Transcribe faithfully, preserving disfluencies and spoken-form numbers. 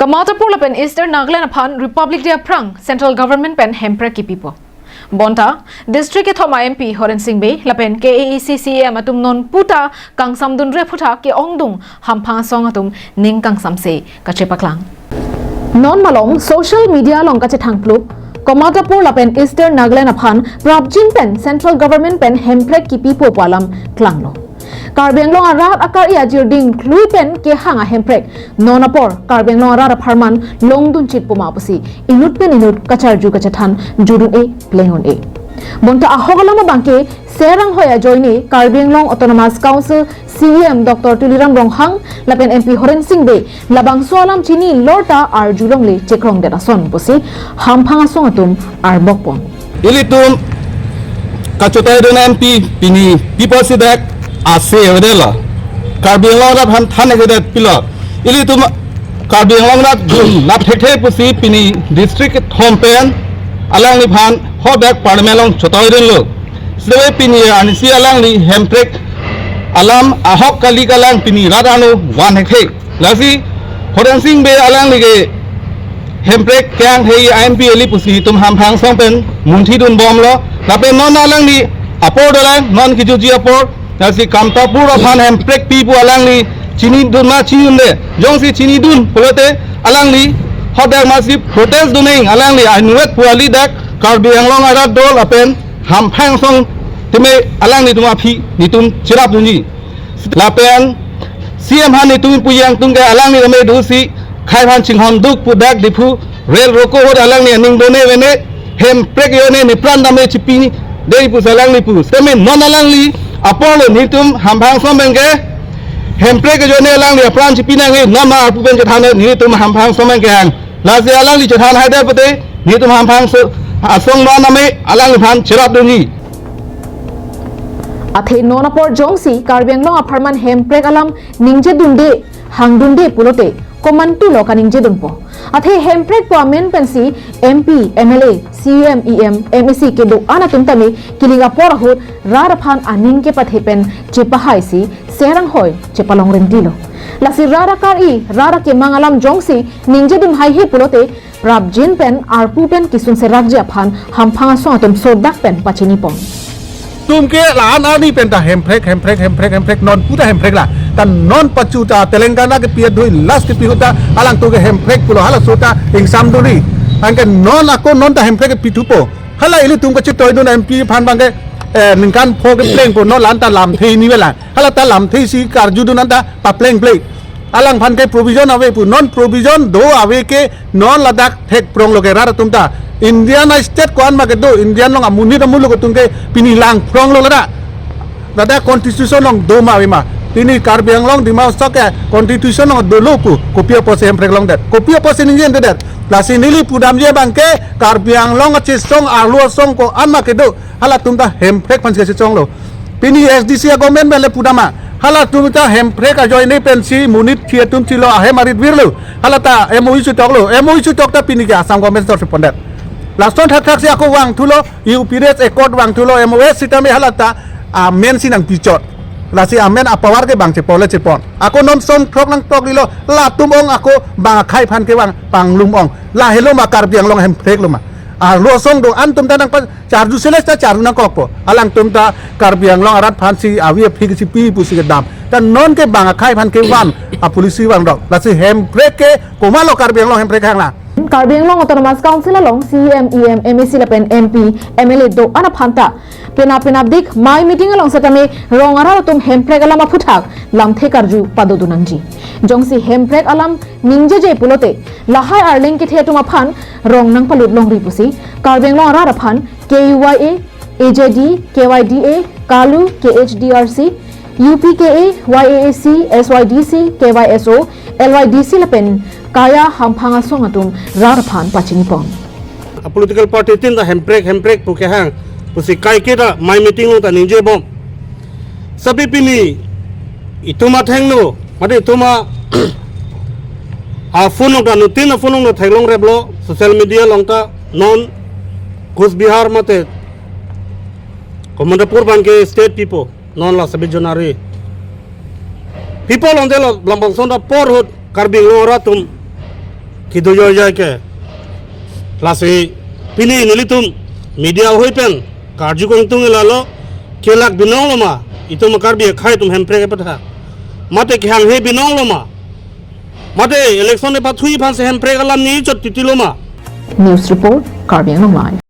Kamatapur lapen Eastern Nagaland aphan Republic Day aphrang Central Government pen hemprek kipipo. Bonta, District kethom a M P Horen Sing Bey lapen K A A C C E M atum non puta kangsamdunre aphuthak ke-ongdung hamphang asong atum ning kangsamse kachepaklang. Non malom social media along kachethangplup, Kamatapur lapen Eastern Nagaland aphan prapjin pen Central Government pen hemprek kipipo pu alam klanglo. Karbi Anglong arat akar-i ajirding klui pen kehang ahemprek non apor Karbi Anglong arat apharman longdunchit poma pusi inut pen inut kacharju kachethan judun-e pleng un-e. Bonta ahok alam abangke Serang hoi ajoine Karbi Anglong Autonomous Council C E M Doctor Tuliram Ronghang lapen M P Horen Sing Bey labangso alam chini lorta arjulongle chekrongdet ason pusi hamphang asong atum arbokpon. Ilitum kachotoi dun M P pini people si dak ase avedetlo. Karbi Anglong arat aphan than avedetpilo. Ilitum Karbi Anglong arat dun lap thekthe pusi pini district kethom pen alangliphan hadak parliament along chotoi dunlo. Sebe pini anisi alangli hemprek alam ahok kali kalang pini rat ano van thekthe. Lasi Horen Sing Bey alangli ke hemprek kehang thei I M P eli pusi itum hamphang asong pen munthi dunbomlo. Lapen non alangli apor dolang, non kijuji apor. Lasi Kamatapur aphan hemprek pi pu alangli chinidun ma chinidunde. Jongsi chinidun pulote alangli hadak masi protest dun nang, alangli anuet pu kali dak Karbi Anglong arat do lapen hamphang asong teme alanglitum aphi nelitum cherapdunji. Lapen C M aphan nelitum pu yang tung ke alangli keme dosi khai aphan chinghon duk pu dak Diphu rail roko ahut alangli aning done vene hemprek jone nepran dame chipi dei pusi alangli pu. Teme non alangli apor lo nelitum hamphang asong pen ke hemprek jone alangli apran chipi nangji, non ma arpu pen chethan nelitum hamphang asong pen kehang. Lasi alangli chethan haida pute nelitum hamphang so asong non ame alangliphan cherapdunji. Athe non apor jongsi Karbi Anglong apharman hemprek alam ningjedunde, hangdunde pulote komantulo kaningjedunpo. Athe hemprek pu amen pensi M P, M L A, C E M, E M, M A C kedo-an atum tame kiling apor ahut rat aphan aning kepathe pen chepahaisi Serang hoi chepalong ringtilo. Lasi rat akar-i, rat akemang alam jongsi ningjedun haihe pulote prapjin pen arpu pen kisun serakji aphan hamphang asong atum sodak pen pachinipon. Tum ke la-an arni pen ta hemprek, hemprek, hemprek, hemprek, non puta hemprek la. Ta non pachu ta Telangana kepi adhui last kepi ahut ta alangtum ke hemprek pulo, halaso ta ingsamdunri. Anke non ako non ta hemprek kepithupo. Hala ilitum kachetoidun M P aphan abangke, eh, ningkan pho keplengpo, non la-an ta lamthe ni vela. Hala ta lamthe si karjudun anta paplengpleng. Alangphan ke provision ave pu, non provision do ave ke non ladak thekpronglo ke rat atum ta. Indian state ko-an ma kedo, Indian along amonit amuluk atum ke pini langpronglo ladak. Ladak constitution along do ma ave ma. Pini Karbi Anglong Dima Hasao ke constitution along dolo pu, kopi apotsi hemprek longdet, kopi apotsi ningjededet. Lasi neli pudamji abangke Karbi Anglong kachesong arlo asong ko-an ma kedo, halatum ta hemprek aphansi kachesonglo. Pini S D C a-government pen le pudam ma. Halatum ta hemprek ajoine pensi monit khi atum chilo, ahem arit virlo. Hala ta M O U chotoklo. M O U chotok ta pini ke Assam government sor si pondet. Lason thakthak si ako vangthulo, U P D S accord vangthulo, M O S sitame hala ta amen si nangpichot. Lasi amen a-power ke bang chepole chepon. Ako non som throk nangtoklilo, latum ong ako bang akhei aphan kevang panglum ong. Lahelo ma Karbi Anglong hemprek lo ma. Arlo asong do-an atum ta nangpa charju seles ta charju nangkokpo. Alangtum ta Karbi Anglong arat aphansi avi aphi kechipi pusi kedam. Ta non ke bang akhei aphan kevan a-policy vangdok. Lasi hemprek ke komatlo Karbi Anglong hemprek hangla. Karbi Anglong Autonomous Council along C E M, E M, M A C lapen M P, M L A do-an aphan ta penap penapdik mai meeting along setame rong arat atum hemprek alam aphuthak lamthe karju padodun nangji. Jongsi hemprek alam ningjeje pulote lahai arleng kethe atum aphan rong nangpalut longri pusi Karbi Anglong arat aphan K U Y A, A J D, K Y D A, KALU, K H D R C, U P K A, Y A A C, S Y D C, K Y S O, L Y D C lapen kaya hamphang asong atum rat aphan pachinipon. A-political party tin ta hemprek hemprek pu kehang pusi kaike ta mai meeting along ta ningjebom. Sabi pini itum athengno, mate itum a, a-phone along ta nutin a-phone along ta theklongreplo, social media along ta non Coach Bihar mate Kamatapur abangke state pipo, non la sabit jonari. People on the lo, Lambangson ta apor ahut Karbi Anglong arat atum Kedo joijoi ke. Lasi pini nelitum media ahoi pen karju kangtung lalo, kelak binong lo ma, itum Karbi akhei atum Hemprek apatha. Mate kehanghe binong lo ma. Mate election epathu aphan si Hemprek alam ni chot titi lo ma. News report, Karbi Anglong Live.